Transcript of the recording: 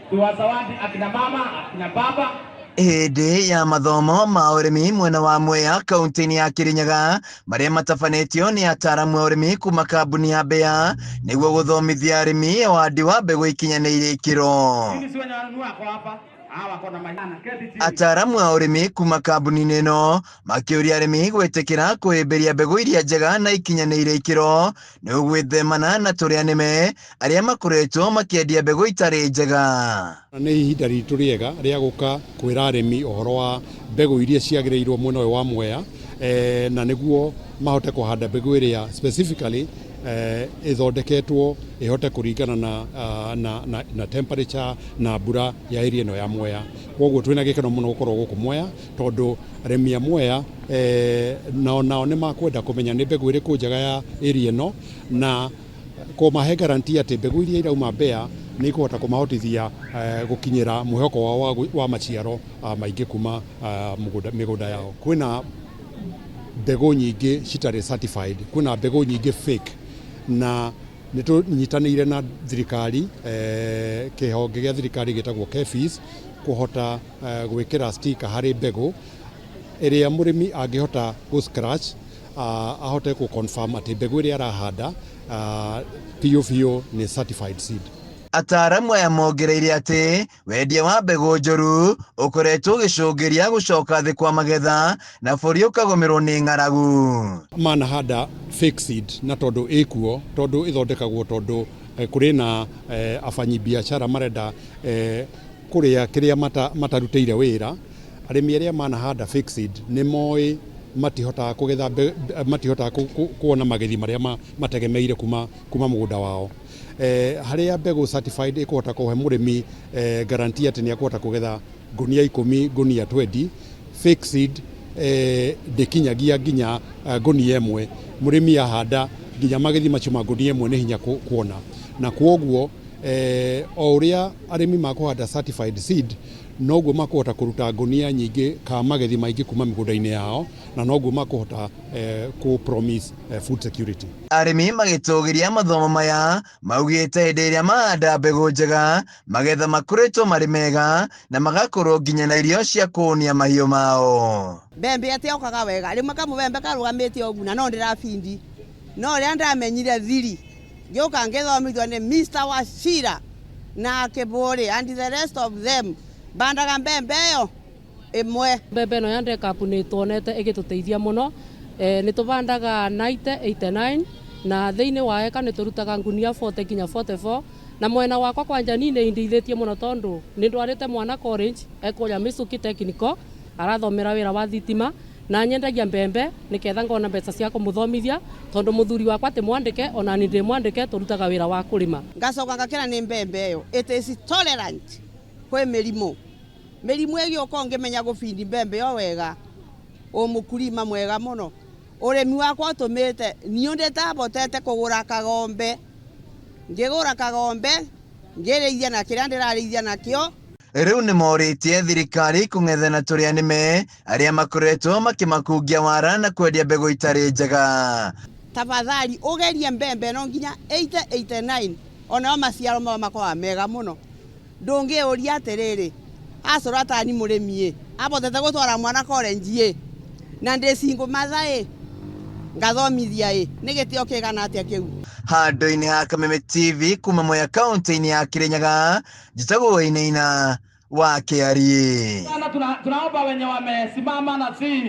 Tuwazawadi akina mama, akina baba. Hĩndĩ ya mathomo ma ũrĩmi mwena wa Mwea kaunti-inĩ ya Kirinyaga marĩa matabanĩtio nĩ ataaramu a ũrĩmi kuma kambuni ya Bayer nĩguo gũthomithia arĩmi wandi wa mbegũ ikinyanĩirie ikĩro. Mimi si wenye wanunua wako hapa. Hawa wako na mahana. Keti chini. Ataaramu a ũrĩmi kuma kambuni-inĩ ĩno makĩũria arĩmi gwĩtĩkĩra kũhĩmbĩria mbegũ iria njega na ikinyanĩire ikĩro nĩguo gwĩthemana na tũrĩa nĩme arĩa makoretwo makĩendia mbegũ itarĩ njega. Nĩ ihinda ritũ rĩega rĩa gũka kwĩra arĩmi ũhoro wa mbegũ iria ciagĩrĩirwo mwena ũyũ wa Mwea, na nĩguo mahote kũhanda mbegũ ĩrĩa specifically ĩthondeketwo ĩhote kũringana na temperature na mbura ya area ĩno ya Mwea. Koguo twĩna gĩkeno mũno gũkorwo gũkũ Mwea tondũ arĩmi a Mwea nao nĩ makwenda kũmenya nĩ mbegũ ĩrĩkũ njega ya area ĩno na kũmahe guarantee atĩ mbegũ iria irauma Bayer nĩ ikũhota kũmahotithia gũkinyĩra mwĩhoko wao wa maciaro maingĩ kuma mĩgũnda yao. Kwĩna mbegũ nyingĩ citarĩ certified, kwĩna mbegũ nyingĩ fake, na nĩ tũnyitanĩire na thirikari, kĩhonge gĩa thirikari gĩtagwo KEPHIS, kũhota gwĩkĩra sticker harĩ mbegũ ĩrĩa mũrĩmi angĩhota gũ scratch ahote gũ confirm atĩ mbegũ ĩrĩa arahanda biũ biũ nĩ certified seed. Ataaramu aya mongereire atĩ wendia wa mbegũ njũru ũkoretwo ũgĩcũngĩria gũcoka thĩ kwa magetha na bũrũri ũkagũmĩrwo nĩ ng'aragu. Manahanda fake seed na tondũ ĩkuo, tondũ ĩthondekagwo tondũ kũrĩ na afanyi biashara marenda kũrĩa kĩrĩa matarutĩire wĩra. Arĩmi arĩa manahanda fake seed nĩ moĩ matihotaga kũgetha, matihotaga kuona magethi marĩa mategemeire kuma mũgũnda wao. Harĩa mbegũ certified ĩkũhota kũhe mũrĩmi guarantee atĩ nĩ ekũhota kũgetha ngunia 10, ngunia 20, fake seed ndĩkinyagia nginya ngunia 1. Mũrĩmi ahanda nginya magethi macio ma ngunia 1 nĩ hinya kuona, na kwoguo o ũrĩa arĩmi makũhanda certified seed noguo makũhota kũruta ngunia nyingĩ ka magethi maingĩ kuma mĩgũnda-inĩ yao, na noguo makũhota kũ promise food security. Arĩmi magĩtũgĩria mathomo maya maugĩte hĩndĩ ĩrĩa mahanda mbegũ njega magetha makoretwo marĩ mega na magakorwo nginya na irio cia kũhũnia mahiũ mao. Mbembe ĩtiokaga wega, rĩmwe kamũbembe karũgamĩte ũguo na no ndĩrabindi, no rĩrĩa ndamenyire thiri ngĩũka ngĩthomithio nĩ Mr. Wachira na Kĩbũrĩ and the rest of them, mbandaga mbembe ĩyo ĩmwe. Mbembe ĩno ya Dekabu nĩ tuonete ĩgĩtũteithia mũno. Nĩ tũbandaga 90 89 na thĩinĩ wa eka nĩ tũrutaga ngunia 40 nginya 44, na mwena wakwa kwanja ni nĩ indeithĩtie mũno tondũ nĩ ndwarĩte mwana college ekũrĩa Michuki Technical, arathomera wĩra wa thitima, na nyendagia mbembe nĩketha ngona mbeca cia kũmũthomithia tondũ mũthuri wakwa ti mwandĩke ona ni ndĩ mwandĩke, tũrutaga wĩra wa kũrĩma. Ngacoka ngakĩra nĩ mbembe ĩyo it is tolerant kwĩ mĩrimũ, mĩrimũ ĩgĩũka ũngĩmenya gũbindi mbembe ĩyo wega ũmũkulima mwega mũno. Ũrĩmi wakwa ũtũmĩte niĩ ndĩtabotete kũgũra kagombe, ngĩgũra kagombe ngĩrĩithia na kĩrĩa ndĩrarĩithia nakĩo. Rĩu nĩ morĩtie thirikari kũng'ethana tũrĩa nĩme arĩa makoretwo makĩmakungia wara na kwendia mbegũ itarĩ njega. Tafadhali ũgerie mbembe no nginya 80 89 onao maciaro mao makoragwo mega mũno. Ndũngĩũria atĩrĩrĩ, acũra tani mũrĩmi ĩ abotete gũtwara mwana college ĩ na ndĩ single mother ĩ ngathomithia ĩ nĩ gĩtĩo kĩigana atĩa kĩu. Handũ-inĩ ha Kameme TV kuma Mwea kaunti-inĩ ya Kirinyaga, njĩtagwo Wainaina wa Kĩariĩ. Sana tunaomba wenye wamesimama na si